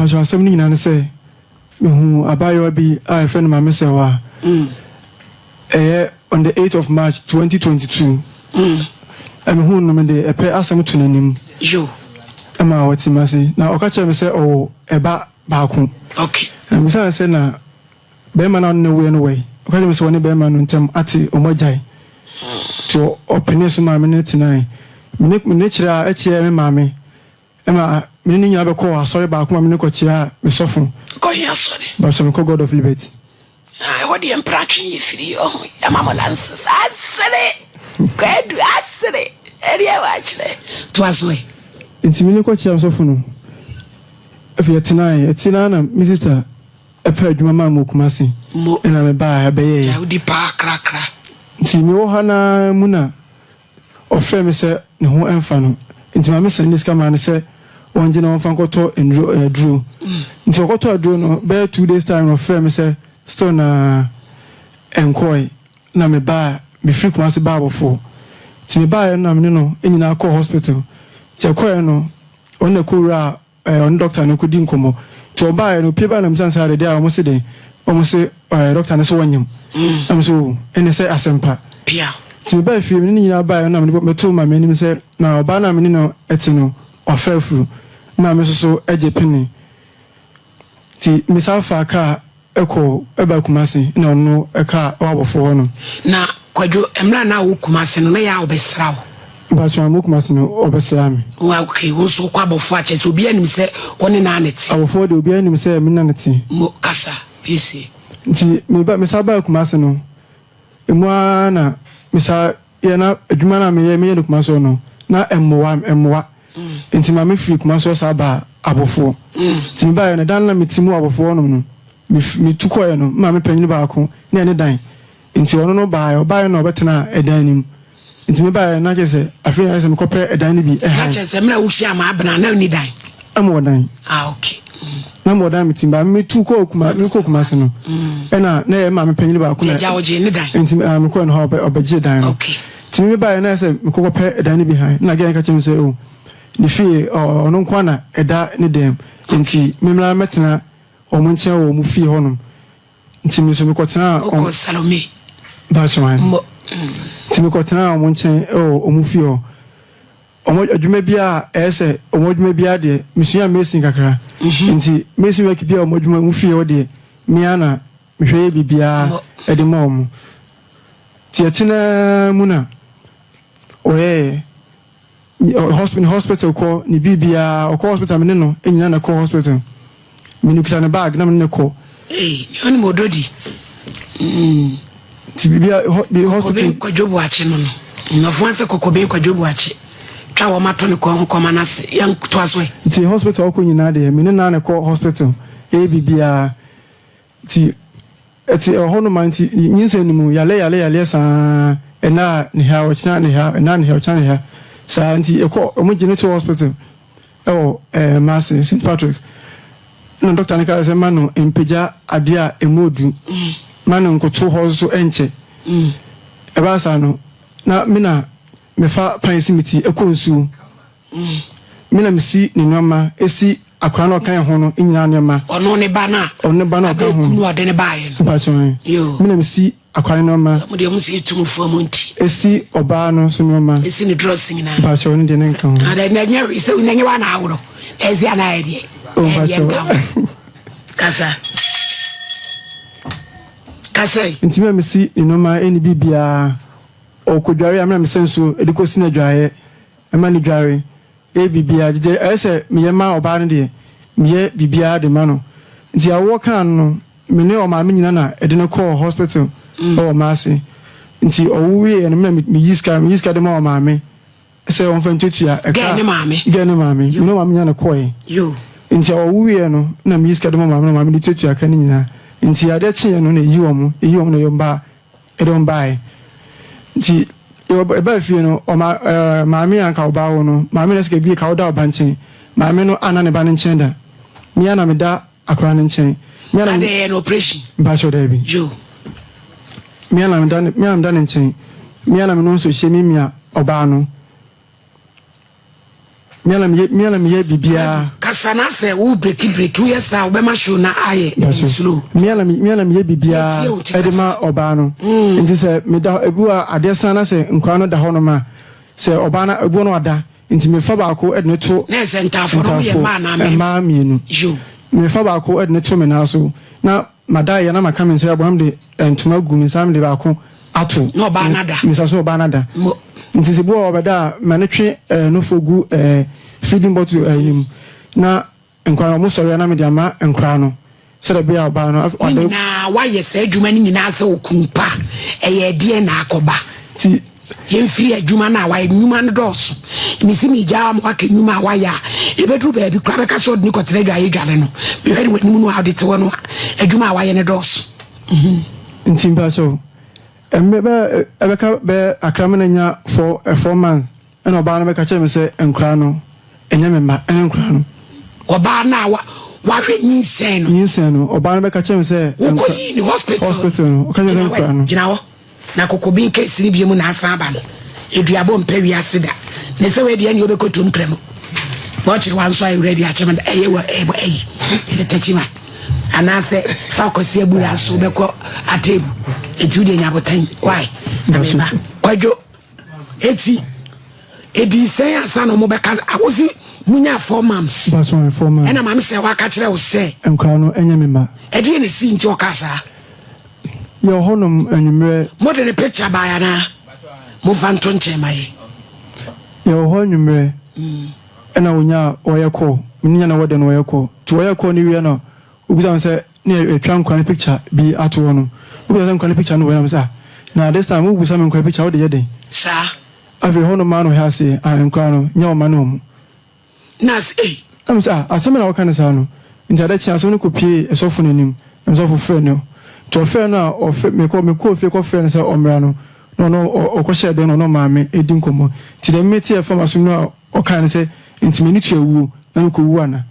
Mpakyɛw asɛm no nyinaa ne sɛ mehuu abaayewa bi a yɛfrɛ no Maame Sɛwa. Ɛyɛ on the 8th of March 2022. Mehuu no mede ɛpɛ asɛm to n'anim. Yo. Ɛma ɔte m'ase na ɔka kyerɛɛ me sɛ ɔwɔ ɛba baako. Okay. Na mebisa no sɛ na bɛrima no a ɔne no woeɛ no wɔ he? Ɔka kyerɛɛ me sɛ ɔne bɛrima no ntam ate, wɔn agyae. Nti ɔpenee so maa me ne no tenae. Me ne me ne kyerɛ a ɛkyeɛɛ me maame ma me ne no nyinaa bɛkɔɔ asɔre baako ma me ne no kɔkyeaa me sɔfo. Kɔ he asɔre? Mpakyɛ mekɔ God of Liberty. Ah, ɛhɔ deɛ mpratwe yɛ firi ɔho yɛma mo lances asere kwadu asere ɛdeɛ wakyerɛ toa so ɛ. Nti me ne kɔkyea me sɔfo no afei yɛtenae yɛtenae na me sister ɛpɛ adwuma maa me wɔ Kumasi Mo. ɛna me baa ha bɛyɛeɛ. Gya wodi paa krakra. Nti mewɔ ha no ara mu na Ɔfrɛɛ me sɛ ne ho mfa no, nti maame sɛndee sika maa no sɛ ɔngye na ɔmfa nkɔtɔ nnuro aduro. Nti ɔkɔtɔɔ aduro no, bɛyɛ 2 days time na ɔfrɛɛ me sɛ still na ɛnkɔɔe. Na me baa, mefiri Kumasi baa Abɔfoɔ. Nti me baeɛ no na me ne no nyinaa kɔɔ hospital. Nti ɛkɔeɛ no, ɔno na ɛkɔwuraa Ɛɛ ɔne dɔkta no kɔdi nkɔmmɔ. Nti ɔbaeɛ no, opie baeɛ na mebisa no sɛ adedeɛ a wɔn se dɛn? Wɔn se ɛɛ dɔkta no se wɔnyem. Na me se oo, ɛnneɛ sɛ asɛmpa. Nti mebaa fie, me ne no nyinaa baeɛ na mede metoo maame anim sɛ na ɔbaa no a me ne no te no, wafa afuru. Maame nso so gye pene. Nti mesan faa kaa kɔɔ baa Kumasi na ɔno kaa wɔ abɔfoɔ hɔ nom. Na Kwadwo, mmerɛ a na wowɔ Kumasi no, na yɛ a wɔbɛsra wo? Mpakyɛw, mewɔ Kumasi no, wɔbɛsra me. Oh, okay, wo nso wokɔ abɔfoɔ a, kyerɛ sɛ obiara nim sɛ wo ne naa na ɛte? Abɔfoɔ deɛ, obiara nim sɛ me ne no te. Mo, kasa, piesie. Nti meba, mesan baa Kumasi no, emu ara na mesan yɛ na adwuma no a meyɛ meyɛ no Kumasi hɔ no, na ɛmmoa, ɛmmoa. Nti ma me firi Kumasi hɔ saa baa Abɔfoɔ. Nti me baeɛ no, dan no na mete mu wɔ Abɔfoɔ hɔ nom no, me me tu kɔeɛ no, me maame panin baako na ɛne dan. Nti ɔno no baeɛ, ɔbaeɛ no na ɔbɛtenaa ɛdan no mu. Nti me baeɛ no na kyerɛ sɛ afei na ayɛ sɛ mekɔpɛ ɛdan no bi Na hann. kyerɛ sɛ mmerɛ a wohyiaa Maabena na wonni dan? Na mewɔ dan. Ah okay. Na mewɔ dan me ti ba me tu kɔɔ kuma me kɔɔ Kumasi no ɛna na yɛ maame panyin baako Nti na agya ɔgyee ne dan? nti ah mekɔɛ no hɔ ɔbɛ ɔbɛgyee dan no. Okay. Nti me baeɛ na ayɛ sɛ mekɔ kɔpɛ dan no bi hann na girl no ka kyerɛ me sɛ oh ne fie ɔ ɔno nko ara na ɛda ne dan mu nti me mmra mmɛtena wɔn nkyɛn wɔ wɔn fie hɔnom. Nti me nso mekɔtenaa wɔn. Wokɔɔ Salome. Mpakyɛw ae. Mmɔ. Nti mekɔtenaa wɔn nkyɛn wɔ wɔn fie hɔ. Wɔn adwuma biara a ɛyɛ sɛ wɔn adwuma biara deɛ, mesuaa mason kakra. Nti mason work biara a wɔn adwuma wɔn fie hɔ deɛ, me ara na mehwɛ yɛ biribiara de ma wɔn. Nti yɛtenaa mu na wɔyɛeɛ. Ne hospital kɔ ne biribiara, ɔkɔ hospital me ne no nyinaa na ɛkɔ hospital. Me no kuta ne bag na me ne no kɔ. Ee, ne ɔnim ɔdɔ di. Mm. Nti biribiara hɔ bi hospital. Kɔkɔben Kwadwo Boakye no no. Nnɔfo ase Kɔkɔben Kwadwo Boakye. Twa wɔn ato ne kɔn ho kɔma no ase. Yɛn toa so ɛ. Nti hospital ɔkɔ nyinaa deɛ me ne no ara na ɛkɔ hospital yɛyɛ biribiara. Nti Ɛte ɛwɔ hɔ nom a nti nyinsɛn no mu yale yale yaleɛ saa ɛna a ne ha ɔkyena ne ha ɛna ne ha ɔkyena ne ha saa nti ɛkɔ ɔmo gye no to hospital ɛwɔ ɛɛ Maase St Patrick's ɛna doctor no kaa sɛ ma no mpagya adeɛ a ɛmu odu ma no nkoto hɔ nso ɛnkyɛ ɛbaa saa no na me na mefa pan si me ti ɛkɔ nsuo. Me na mesi ne nneɛma, esi akwadaa no a ɔka yɛn ho no nyinaa nneɛma. Ɔno ne ba no a. Ɔno ne ba no a ɔka ho. Abɛku no a ɔde no baeɛ no. Mpakyɛw ɛ. Yoo. Me na mesi akwadaa no nneɛma. Sɛ mo deɛ mo si etumfoɔ mo nti. Esi ɔbaa no nso nneɛma. Esi ne drɔs nyinaa. Mpakyɛw ne deɛ ne nka ho. Na dɛ na ɛnyɛ hwee sɛ na ɛnyɛ wa na aworɔ. Na ɛsi ana ayɛ deɛ. Oh Ɛyɛ deɛ mpakyɛw. nka ho. Kasa. Kasa yi. Nti me na mesi ne nneɛma ɛne biribiara. Ɔkɔdware a me na mesa nsuo de kɔsi no adwaeɛ. Ɛma no dware, yɛ biribiara, gyedɛ ɛyɛ sɛ meyɛ ma ɔbaa no deɛ, meyɛ biribiara de ma no. Nti awoɔ kaa no no, me ne ɔmaame nyina na ɛde no kɔɔ hospital wɔ Maase. Nti ɔwo wieɛ no, me na meyi sika, meyi sika de ma ɔmaame sɛ ɔmfa ntuatua ɛka. Gɛɛ ne maame? Gɛɛ ne maame. Me ne ɔmaame nyina na ɛkɔɔɛ. Nti ɔwo wieɛ no, na meyi sika de ma ɔmaame na ɔmaame de tuatua ka no nyinaa. Nti adeɛ kyeeɛ no na ɛyi wɔn, ɛyi wɔn na ɛde wɔn baa Edom bae. Nti yɛbaa fie no, ɔma ɛɛ maame a anka ɔba wo no, maame na sika bie ka woda ɔba nkyɛn. Maame no anna ne ba no nkyɛn da. Me ara na meda akwadaa no nkyɛn. Me ara na. Adɛn yɛ no operation? Mpakyɛw daabi. Yo. Me ara na meda ne me ara na meda ne nkyɛn. Me ara na menoa nsuohyɛ mimia ɔbaa no. Me ara na meyɛ me ara na meyɛ biribiara. Kasa. Kasa na sɛ wo breki breki woyɛ saa wobɛma show na ayɛ slow. Mea na mea na meyɛ biribiara ɛde ma ɔbaa no. Mm. Nti sɛ meda ebi wɔ adeɛ san na sɛ nkwadaa no da hɔ nom a sɛ ɔbaa no ebi wɔ no ada nti mefa baako ɛde ne to. Na ɛsɛ ntaafo no yɛ mmaa na mmaa mmienu. Mefa baako ɛde ne to me nan so na Mada yɛ na maka me nsa abɔ na mede ntoma agu me nsa na mede baako ato Na ɔbaa no ada. me nsa so na ɔbaa no ada. Mo. Nti sɛ bi wɔ hɔ a ɔbɛda a ma no twe nufoɔ gu feeding bottle no mu na nkwadaa no wɔsɔre a na mede ama nkwadaa no sɛdeɛ ɛbɛyɛ a ɔbaa no Ne wada. nyinaa woayɛ saa adwuma no nyinaa sɛ okunu pa a, ɛyɛ ɛdeɛn na akɔba? Nti. Yɛmfiri adwuma no a wayɛ, nnwuma no dɔɔso. Mese megyaa ama waka nnwuma a wayɛ a, ɛbɛduru baabi koraa bɛka sɛ ɔde ne kɔtena adwaeɛ dware no. Mehwɛ ne w'anim no a wode te hɔ no a, adwuma a wayɛ no dɔɔso. Mhm. Nti mpakyɛw, mmerɛ bɛ ɛbɛka bɛyɛ akra me na nya 4 months ɛna ɔbaa no bɛka kyerɛ me sɛ nkoraa no ɛnyɛ me mma ɛne nkoraa no. Ɔbaa no a wa wahwɛ nyinsɛn no. Nyinsɛn no, ɔbaa no bɛka kyerɛ me sɛ. Wokɔyii ne hospital. Hospital no, ɔka kyerɛ me sɛ nkoraa no. Gyina hɔ. Na kokoben kɛse no bio mu na asan aba no, Aduabɔ mpɛ wiase da. Ne sɛ wei deɛ ɛne wobɛkɔ tuom kra mu. Bɔkyere wa nso ayɛ wura di akyɛm ɛyɛ wɔ ɛbɔ ɛyi ɛsɛ takyima anaasɛ fa kɔsi abura so wobɛkɔ atebu eti wode nya botan why na meba kwadwo eti edi sɛn ansa na ɔmo bɛka awosi munya 4 months ɛna maame sɛ waka kyerɛ wo sɛ nkura no ɛnyɛ me ma ɛdeɛ na si nti ɔka saa. Yɛwɔ hɔnom anwummerɛ. Mode ne picture baeɛ anaa? Momfa nto nkyɛn ma yɛn. Yɛwɔ hɔ anwummerɛ ɛna ɔnyaa ɔyɛ call, me ne nya na ɛwɔ dɛm na ɔyɛ call. Nti ɔyɛ call no wieɛ na ɔbisa me sɛ ne yɛtwa nkwadaa no picture bi ato hɔ nom. Ɔbisa sɛ nkwadaa no picture no wɔ he na me sɛ ah na this time wobisa me nkwadaa picture wode yɛ dɛn? Saa. Afei hɔnom ara na ɔhwɛ aseɛ ah nkwadaa no nyɛ wo mma ne wɔn. Na se ei. Na mese, Ah, asɛm bɛn na woka no saa no? Nti ade kyee, asɛm no kɔpuee sɔfo no anim, na sɔfo frɛɛ no. Nti ɔfrɛɛ no a, ɔfrɛ, mekɔ, mekɔɔ fie kɔfrɛɛ no sɛ ɔmmra no, na ɔno ɔ, ɔkɔhyɛɛ dan mu na ɔne ɔmaame redi nkɔmmɔ. Nti deɛ meteɛ faa m'asom no a ɔkae ne sɛ, Nti m'ani tua wuo, na mekɔwu ana?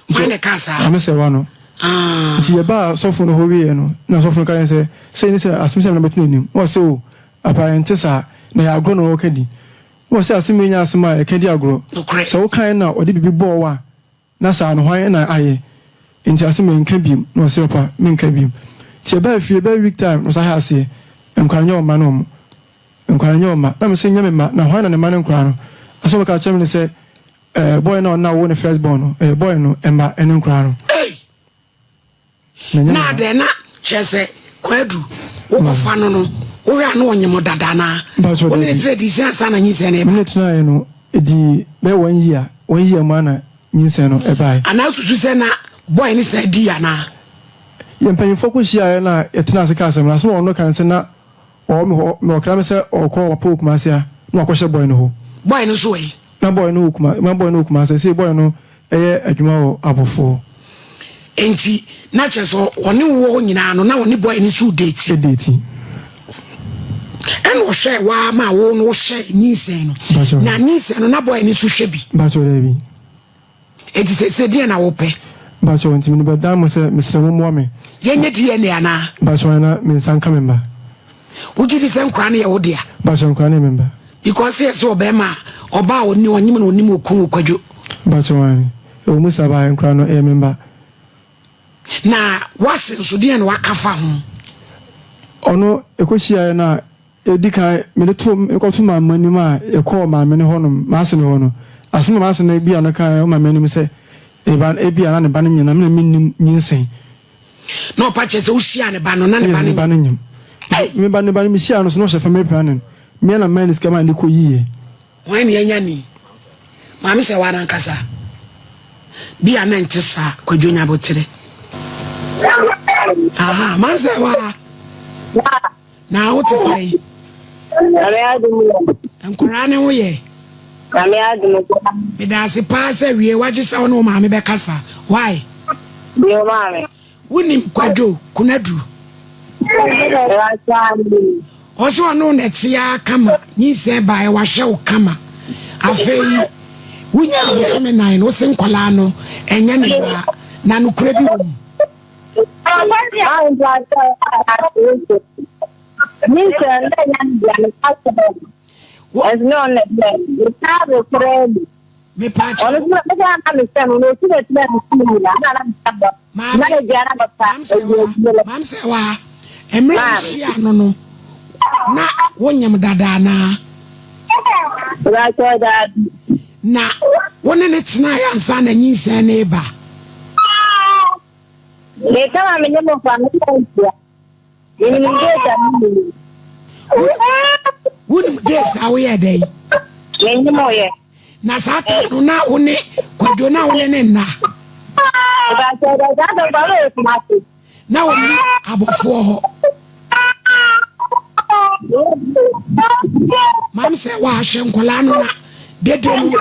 Nti Hwan na ɛkaa saa? Maame Sɛwa no. Ah. Nti yɛbaa sɔfo no hɔ wieeɛ no, na sɔfo no ka kyerɛɛ no sɛ, Sei ne sei, asɛm sei na mɛto n'anim. Na ɔse, O, papa, ɛnte saa, na ɛyɛ agorɔ na ɔreka di. Wɔ sɛ asɛm yi nyɛ asɛm a yɛka di agorɔ. Nokorɛ. Sɛ wokae na ɔde biribi bɔɔ wo a, na saa no hwan na ayɛ? Nti asɛm yi nka biom. Na ɔse papa menka biom. Nti yɛbaa fie bɛyɛ week time na ɔsan hyɛɛ aseɛ, nkwadaa no nyɛ wo mma ne wɔn, nkwadaa no nyɛ wo mma. Na mese nyɛ me mma, na hwan na ne mma ne nkwadaa no? Asɛm a ɔbɛka akyerɛ me ne sɛ, ɛɛ boy no a ɔno na awo ne first born no, ɛyɛ boy no mma ne nkwadaa no. Ei! Na adɛn na kyerɛ sɛ Kwadu wokɔfa no no wohwɛ a na ɔnyem dada anaa? Wo ne no tena dii sɛn ansa na nyinsɛn no reba? Me ne no tenaeɛ no ɛdii bɛyɛ one year, one year mu ara na nyinsɛn no ɛbaeɛ. Anaa wosusu sɛ na boy no san dii anaa? Yɛn mpanyinfoɔ kɔhyiaeɛ na yɛtenaa ase kaa asɛm no, asɛm a ɔno ka ne sɛ na Ɔwɔ me hɔ, me ɔkra me sɛ ɔɔkɔ ɔpapa wɔ Kumasi a, na wakɔhyɛ boy no hɔ. Boy no nso wɔ he? Na boy no wɔ Kuma, na boy no wɔ Kumasi, seesei boy no yɛ adwuma wɔ Abofoɔ. Enti na kyerɛ sɛ ɔne wo wɔ hɔ nyinaa no, na ɔne boy no nso redate? Redate. Ɛna ɔhwɛɛ wo ara maa wo no wohyɛɛ nyinsɛn no? Mpakyɛw. Na nyinsɛn no, na boy no nso hwɛ bi? Mpakyɛw, daabi. Enti seesei deɛn na wopɛ? Mpakyɛw, nti mede bɛdan mo sɛ mesrɛ mo mmoa me. Yɛnyɛ DNA anaa? Mpakyɛw, na me nsa nka me mma. Wogye di sɛ nkoraa no yɛ wo dea? Mpakyɛw, nkoraa no yɛ me mma. Because sɛ yɛsɛ ɔbɛrima a, ɔbaa a ɔni ɔnyem na ɔnim okun Kwadwo. Mpakyɛw, aane. Ɛwɔ mu saa but nkoraa no ɛyɛ me mma. Na w'ase nso deɛn na waka fa ho? Ɔno, ɛkɔhyiaeɛ no a, Edi kan, mede too mekɔtoo maame anim a yɛkɔɔ maame no hɔnom, m'ase no hɔ no, asɛm a m'ase no ebia no kae wɔ maame anim sɛ, ne ba no, ebia na ne ba no nyem na me na minnim nyinsɛn. Na ɔpa kyerɛ sɛ wohyiaa ne ba no, na ne ba no nyem. Ne ba no nyem. Me ba ne ba no mehyiaa no so na ɔhyɛ family planning. Me na maa ne sika maa ne kɔ yiiɛ. Hwan ne anya ni? Maame sɛ woara ankasa. Bi a na ɛnte saa, Kwadwo Nyabotere. Aha, maame sɛ woa. Na wo te sɛn? Nyame adom yɛ. Nkwaraa ne ho yɛ? Nyame adom koraa. Meda ase paa sɛ wie wagye sɛ wo ne wo maame bɛkasa. Why? Bio maame. Wonim Kwadwo Kunadu? Ɔsɛ ɔne wo na ɛte ara kama, nyinsɛn baeɛ wahwɛ wo kama. Afei wonyaa abosome nan no, wose nkwaraa no ɛnyɛ ne mmaa, na nokorɛ bi wɔ mu. Mepaakyɛw. Ɔno nso me sɛ na mesɛ no na ɔsi n'akyi na mesi no nyinaa na na mesɛ bɔ. Maame, Na n'agya na bɛfa maam sɛ aduaduo wa, no. maam sɛ wa, mmerɛ a Maame. wohyia no no, na wonyem dada anaa? Mepakyɛw daabi. Na wo ne no tenaeɛ ansa na nyinsɛn no reba? Meka ma me ne mo fa me na nhyia. Menim days a menim. Wonim days a woyɛ dɛn? Menim yɛ. Na saa tam no na wo ne Kwadwo na wo ne ne nna? Na wɔnni abɔfoɔ hɔ. Maam sɛ wɔahwɛ nkwadaa no na dede no.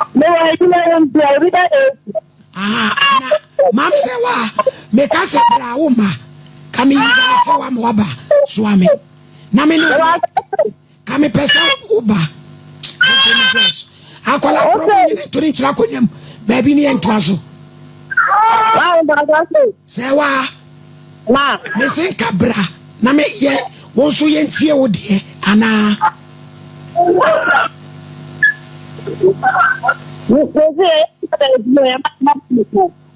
Aha, na maam sɛ wa meka sɛ bra wo ma ka me invite wa ma waba soa me na me ne Ka me pɛ sɛ wo ba. Akwadaa korɔ mo nyine nto ne nkyerɛ akonnwa mu baabi ne yɛntoa so. Sɛ wa mese nka bra na me yɛ wo nso yɛntie wo deɛ anaa.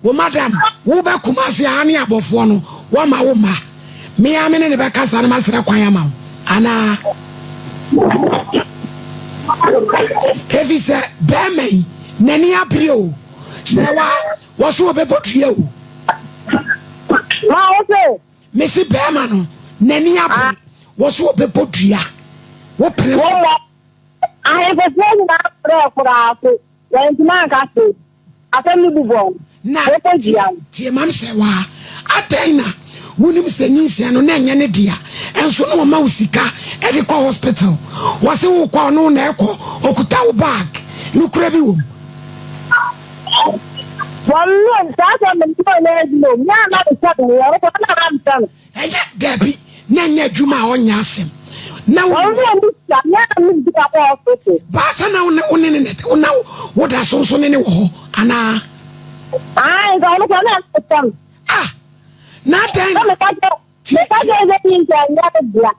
Wo madam wo ba Kumasi aa ne abɔfoɔ no wɔma wo mma me aa me ne no bɛkasa na masrɛ kwan ama wo anaa? Efisɛ bɛɛma yi n'ani abere o sɛ wa wɔso wɔbɛbɔ dua o. Ma wo se. Mese bɛɛma no n'ani abere wɔso wɔbɛbɔ dua wo pene so. Ahemfofoɔ nyinaa frɛɛ koraa so wɔantumi anka hwee. Asɛm no bu bɔn. Na Wɔkɔ tie, dua no. tie mam sɛ waa, adɛn na wonim sɛ nyinsɛn no na ɛnyɛ ne dea, nso na ɔma wo sika de kɔ hospital, wɔse wokɔ a ɔno na ɛkɔ, ɔkuta wo bag, nokorɛ bi wom? Wɔn no, saa asɛm no, mema ɔnyɛ adwuma o, me a na mesɛ no, wɔn nso na na mesɛ no. Ɛnyɛ, dabi, na ɛnyɛ adwuma a ɔnyɛ asɛm. Na wo. Wɔn nso wɔn sika, me a na me sika kɔ hospital. Baasa na wo ne wo ne ne na na wo da so nso ne ne wɔ hɔ anaa? Ayi nka ɔno kɔ na ɛna sɛm. Ah, na adɛn na. Meka kyɛ meka kyɛ sɛ yi nka ɛnyɛ ne dea.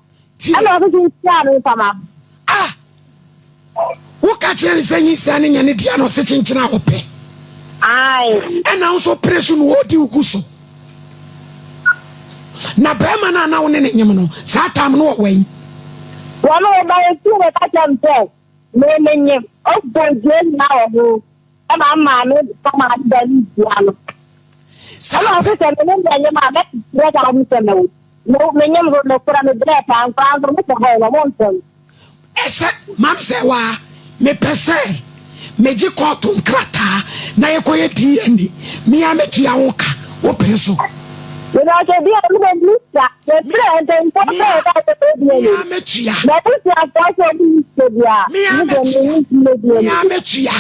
Ɛna ɔso so nsia me nfa ma. Ah. Woka kyerɛ no sɛ nyinsɛn no nyɛ ne dea na ɔse kyenkyen a ɔpɛ. Ɛna wo nso pere so na ɔredi wo gu so. Na bɛrima no a na wo ne ne nyem no, saa tam no ɔwɔ yi. Wɔn ɔba efie bɛka kyerɛ me sɛ me me nyem. Ɔbɔ dua nyinaa wɔ ho. Ɛma maame fa maame da ne dua no. Ɛna ɔse sɛ me ne deɛ nyem a mɛkyerɛ saa de sɛ mɛwo. Me nyem so mekora me brɛ paa nkora nso mo sɛ bɔɔ no ɔmo nsɛm. Ɛsɛ mam sɛ waa mepɛ sɛ megye kɔɔto nkrataa na yɛkɔyɛ DNA me ara mɛtua ho ka wo pere so. Mepakyɛ DNA no deɛ menni sika yɛfrɛ mpanyinfoɔ sɛ yɛba yɛbɛyɛ DNA Me ara mɛtua. M'abusuafoɔ sɛ ɔmo nni sika biara Me ara me deɛ mɛtua menni nti mɛ DNA. Me ara mɛtua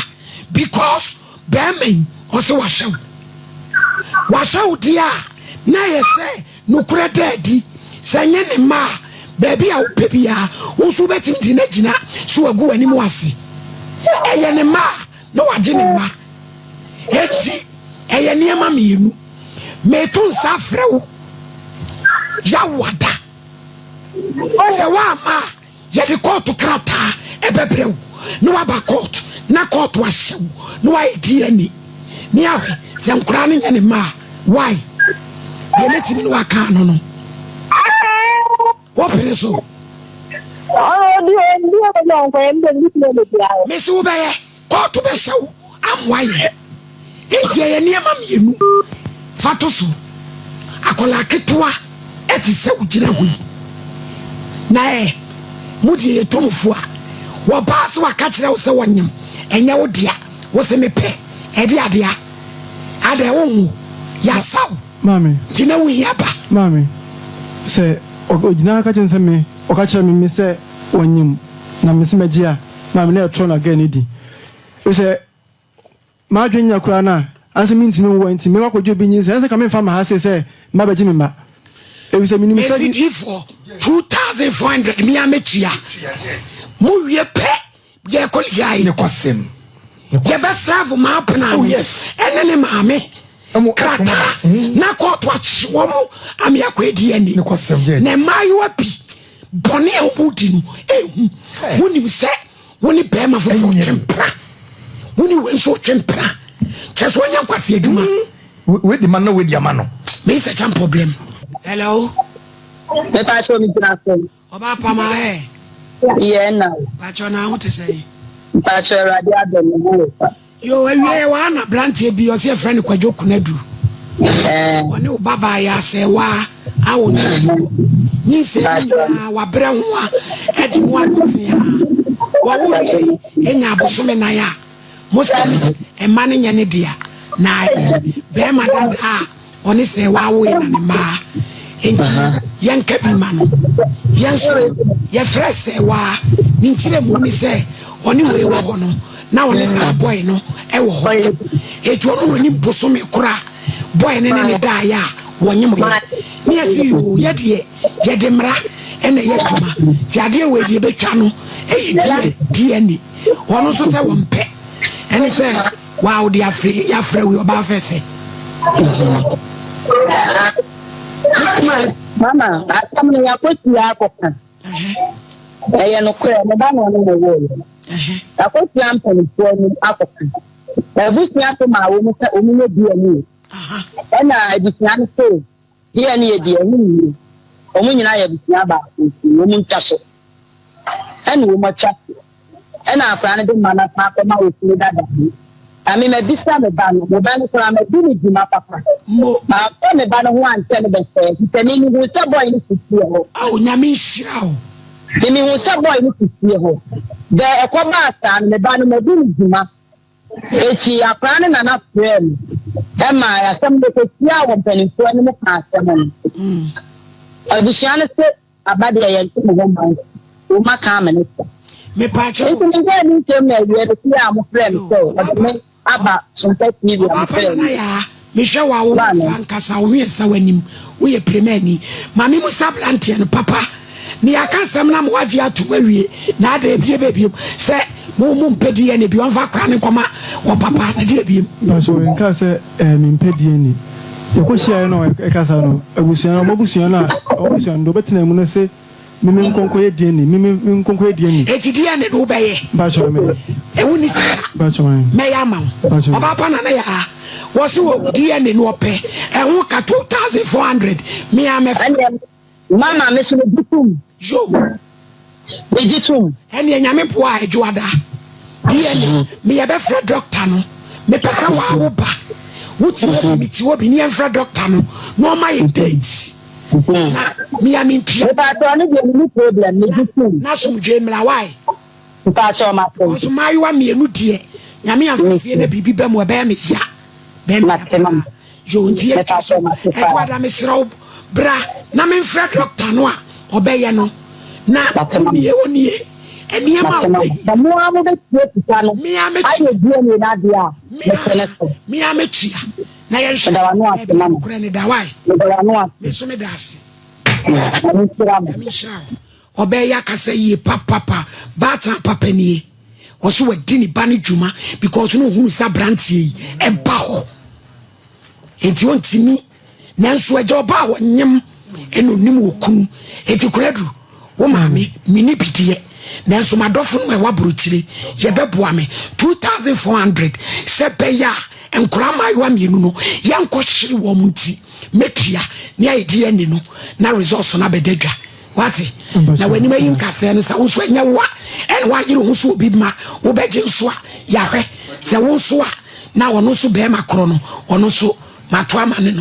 because bɛɛma yi ɔse wahyɛ wo wahyɛ wo deɛ a na ɛyɛ sɛ Nokorɛ da adi, sɛ ɛnyɛ ne mma a, baabi a wopɛ biara, wo nso wobɛtumi de no agyina so agu w'anim ase. Ɛyɛ ne mma a, na wagye ne mma. Enti, ɛyɛ nneɛma mmienu. Meto nsa afrɛ wo, Yawoada. Sɛ woamma a, Yɛde kɔɔto krataa bɛbrɛ wo na woaba kɔɔto na kɔɔto ahyɛ wo na woayɛ DNA ne ahwɛ sɛ nkoraa no nyɛ ne mma a why? Deɛ mɛtumi ne waka ano no wopene so? Mese wobɛyɛ kɔɔto bɛhyɛ wo amoa yɛn. Enti ɛyɛ nneɛma mmienu fa to so. Akwadaa ketewa te sɛ wogyina hɔ yi, na ɛ, mo deɛ yɛtɔ mo fo a, wɔbaa sɛ waka kyerɛ wo sɛ wɔnyem, ɛnyɛ wo dea, wo se mepɛ, ɛde adea, adɛn wonwo, yɛasa wo, Maame. nti na wohia ba. Maame, sɛ ɔgyina ha ka kyerɛ me sɛ me, ɔka kyerɛ me me sɛ wɔnyem, na me se mɛgye a, maame na ɛtorɔ na girl no di. Efisɛ m'adwene nyɛ koraa no a, ansa mintumi nwo nti, mɛkɔ akɔgye obi nyinsɛn. Ɛnsɛ nka memfa mma ha sei sɛ mma bɛgye me mma. Efisɛ minim sɛ. Mesi diifoɔ 2400 me ara mɛtua. Mo wie pɛ yɛkɔ ligae. Nokwasɛm. Yɛbɛ serve m'abena Oh no yes. ɛne ne maame Ɛmo krataa mm. na kɔɔto akye wɔn ama yɛakɔ DNA. Nokwasɛm Judge. Na mmaayewa bi bɔne a wɔdi no ehu. Wonim sɛ wo ne bɛrima foforɔ twe mpena. Wo ne wei nso retwe mpena. Kyerɛ sɛ ɔnyɛ nkwasi adwuma. Wei di ma no, wei di ama no. Me sɛ kyɛn problem. Hello. Me pa kyɛw me gyina so. Ɔbaa pa ma ɛ. Yɛ na. Pa kyɛw na ho te sɛn. Pa kyɛw awurade adom me ho yɛ fa. Yoo awiei ɛwɔ ha na abranteɛ bi ɔsɛ yɛfrɛ no Kwadwo Konadu. Ɔne wo babaa yɛ asɛɛwaa a ɔnni afuo. Nyinsɛn no nyinaa wabrɛ ho a ɛde mu akoten a wɔwo wie nya abosome nan a mo sɛ mma no nyɛ ne dea na ayɛ bɛrima dada a Ɔne sɛ wawoe na ne mmaa nti yɛnka bi ma no. Yɛn nso yɛfrɛ sɛwaa. Ne nkyerɛmu ne sɛ ɔne wei wɔ hɔ no na ɔne saa bɔe no wɔ hɔ. Enti ɔno na ɔnim bosome koro a bɔe no ne ne daeɛ a wɔnyemoeɛ. Ne yɛse yoo yɛdeɛ yɛde mmara na ɛyɛ adwuma nti adeɛ wei deɛ yɛbɛtwa no yɛ DNA. Ɔno nso sɛ wɔmpɛ ɛne sɛ Wa wo de afre yafrɛ wo ɔbaa fɛfɛ. Mama, asɛm no yɛakɔtua akɔka. Ɛyɛ nokorɛ, me ba na ɔne me woeɛ. Yɛakɔtua mpanimfoɔ anim akɔka. Na abusua so maa wɔn sɛ wɔn nyɛ DNA. Ɛna abusua no sɛ DNA deɛ ɛho nhia. Wɔn nyinaa yɛ abusua baako nti wɔn ntwa so. Ɛna wɔn atwa so. Ɛna akwadaa no de mma no asan akɔma okunu dada no. Na me mabisa me ba no, me ba no koraa madi no dwuma papa. Mamfa me ba no ho ankyɛ no bɛsɛɛ, efisɛ me mehuu sɛ bɔe no fi fie hɔ. Ao Nyame nhyira wo. Me mehuu sɛ bɔe no fi fie hɔ. Dɛ ɛkɔbaa saa no, me ba no madi no dwuma. Eti akwadaa no nana frɛɛ me ɛmaa asɛm no kɔtiaa wɔ mpanimfoɔ anim kaa asɛm no. Abusua no se Aba deɛ yɛn nte mo ho mma nso wo ma ka amene sa. Mepaakyɛw. Nti me hwɛɛ me nsɛm na awie no fie a mo frɛ me sɛ ɔde me aba Sompa TV a mo Ɔbaapa frɛ Nana me. Yaa, mehwɛ wo a wo ho fa ankasa wo ho yɛ sa w'anim woyɛ pirimani. Maame Musa abranteɛ no papa ne yɛaka asɛm no ama wagye atom awie na adɛn deɛ bɛɛ biom sɛ mo mo mpɛ DNA bi ɔmfa akora no nkɔma wɔ papa na deɛ biom. Mpakyɛw nkaa sɛ Eh mempɛ DNA. Yɛkɔ hyiaeɛ no a ɛkasa no abusua no ɔmo abusua no a ɔmo abusua no deɛ ɔbɛtena mu no se me me nkɔ nkɔyɛ DNA me me nkɔ nkɔyɛ DNA. Eti DNA no wobɛyɛ? Mpakyɛw mɛyɛ. Ɛwo ni sika? Mpakyɛw ae. Mɛyɛ ama wo. Mpakyɛw. Ɔbaa pa Nana Yaa wɔse wɔ DNA no ɔpɛ ɛho ka 2400 me ara mɛfa. Ɛnneɛ Mama me so megye tom. Yoo. Megye tom. Ɛneɛ Nyame boa a Adwoada DNA me yɛbɛfrɛ doctor no mepɛ sɛ waa wo ba wo te hɔ bi me te hɔ bi ne yɛnfrɛ doctor no na ɔma yɛ date na me a mentua. Mepakyɛw ne deɛ menni problem megye tom. Na asomdwoe mmra why. Mepakyɛw mate. Because mmaayewa mmienu deɛ Nyame amfa fie na biribi ba mu ɛbɛyɛ me ya. Bɛyɛ me ya paa. Yoo nti yɛntwa so. Ɛtoada mesrɛ wo bra na memfrɛ doctor no a ɔbɛyɛ no na onie onie nneɛma a wobɛyi. Sɛ mo ara mobɛtua sika no ayɛ DNA no adeɛ a, mepene so. Me ara mɛtua na yɛnhwɛ baabi a nokorɛ no da. Why? Me nso meda ase. Nyame nhyira mo. Nyame nhyira wo. Ɔbɛyɛ akasa yie papapa. Baatan papa nie. Ɔso wadi ne ba no dwuma because na ohunu sɛ aberanteɛ yi ɛba hɔ. Enti ɔntumi. Nanso agya ɔba a ɔnyem ɛna onim wɔ kunu. Enti Konadu, wo maame, menni bi deɛ. Nanso m'adɔfo no a ɛwɔ aburokyire, yɛbɛboa me 2400 sɛ ɛbɛyɛ a nkwadaa mmaayewa mmienu no yɛnkɔhyere wɔn nti mɛtua ne ayɛ DNA no na results no abɛda dwa. Wate? Na w'anim ayi nkasɛɛ no sɛ wo nso ɛnyɛ wo a ɛna woayere ho so obi ma wobɛgye nso a yɛahwɛ sɛ wo nso a na ɔno nso bɛrima korɔ no ɔno nso mato ama ne no.